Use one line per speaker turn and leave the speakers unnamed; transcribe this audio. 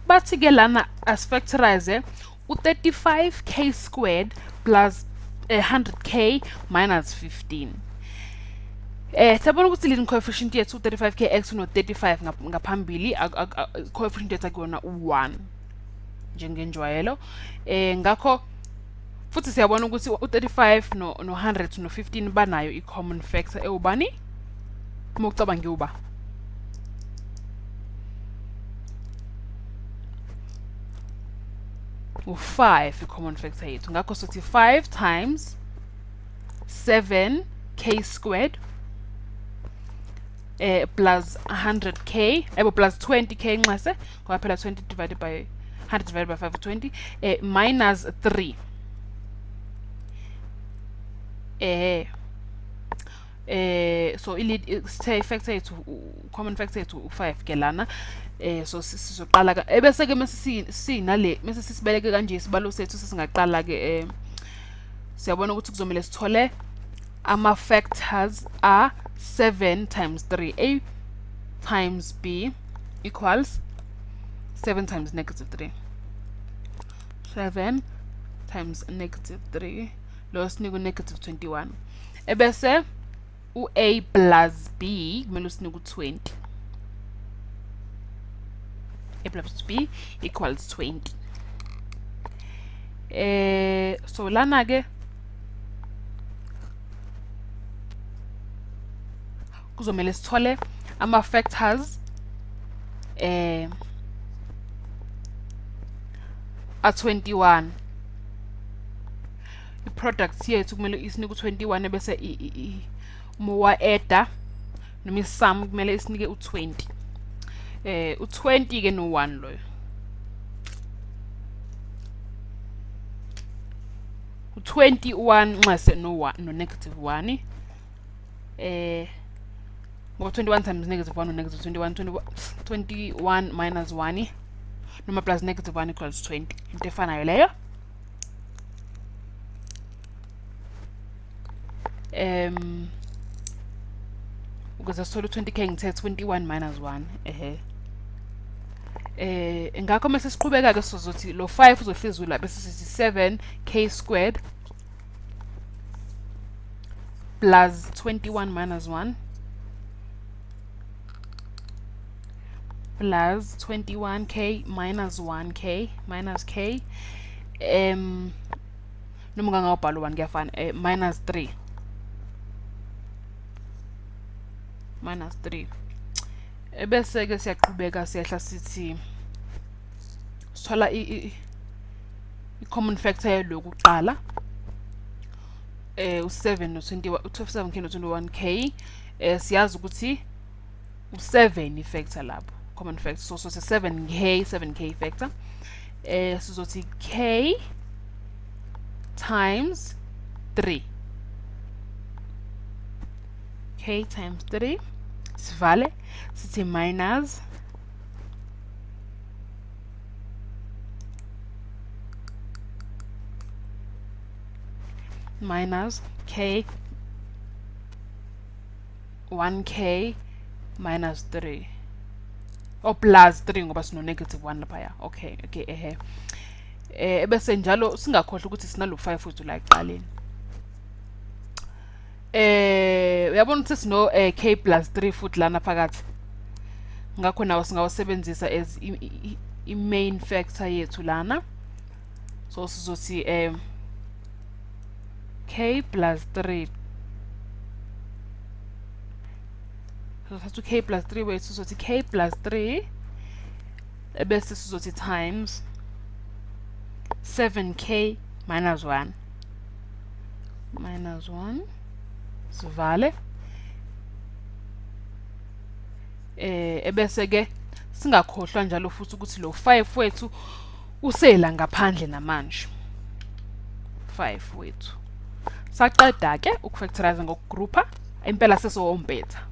Bathi ke lana asifactorize u-35k squared plus 100k minus 15. Siyabona ukuthi leading coefficient yethu u-35k x no-35 ngaphambili, coefficient yethu akuyona u-1 njengenjwayelo. Ngakho futhi siyabona ukuthi u-35 no 100 no-15 banayo i-common factor ewubani? Uma ucabanga iwuba u-5 i-common factor yethu. Ngakho sothi 5 times 7k squared plus 100k, ebo plus 20k, nxase ngoba phela 20 divided by 100 divided by 5, 20, minus 3. So sithe factor yethu, common factor yethu u5 ke lana. So sizoqala ka ebese ke mase sinale, mase sisibeleke kanje isibalo sethu, sesingaqala ke. Siyabona ukuthi kuzomele sithole ama factors a 7 times 3. A times b equals 7 times negative 3. 7 times negative 3 lo sinika u-negative 21, ebese u-a plus b kumele usinike u-20. A plus b equals 20. So lana ke kuzomele sithole ama factors a 21. I-product yethu kumele isinike u-21, ebese uma wa-adda noma isum kumele isinike u-20. U-20 ke no-1 loyo, u-21 nxese no-1, no negative 1, ngoba 21 times negative 1 negative 21, 21 minus 1 noma plus negative 1 equals 20, into efanayo leyo. Ukuze sithole u-20k ngithe 21 minus 1. Ehe, ngakho mase siqhubeka ke sizothi lo 5 uzohlezi la, bese sithi 7k squared plus 21 minus 1 plus 21k minus 1k minus k, noma ungangawubhala u-1 kuyafana, minus 3, minus 3. Ebese ke siyaqhubeka siyehla, sithi sithola i-common factor yaloku kuqala, u7 no21, u27k no21k. Siyazi ukuthi u7 i-factor lapho, common factor, so 7k, 7k factor. Sizothi k times 3, k times 3, sivale sithi minus k 1k minus 3 or plus 3 ngoba sino negative 1 laphaya. Okay, ehe, ebese njalo singakhohlwa ukuthi sinalo 5 futhi la ekuqaleni. Uyabona ukuthi sino k plus 3 futhi lana phakathi, ngakho nawo singawasebenzisa as i-main factor yethu lana. So sizothi k plus 3, sizothatha u-k plus 3 wethu, sizothi k plus 3, ebese sizothi times 7k minus 1, minus 1, sivale. Ebese ke singakhohlwa njalo futhi ukuthi lo 5 wethu usela ngaphandle namanje, 5 wethu. Saqeda ke ukufactorize ngokugroupa, impela sesowompetha.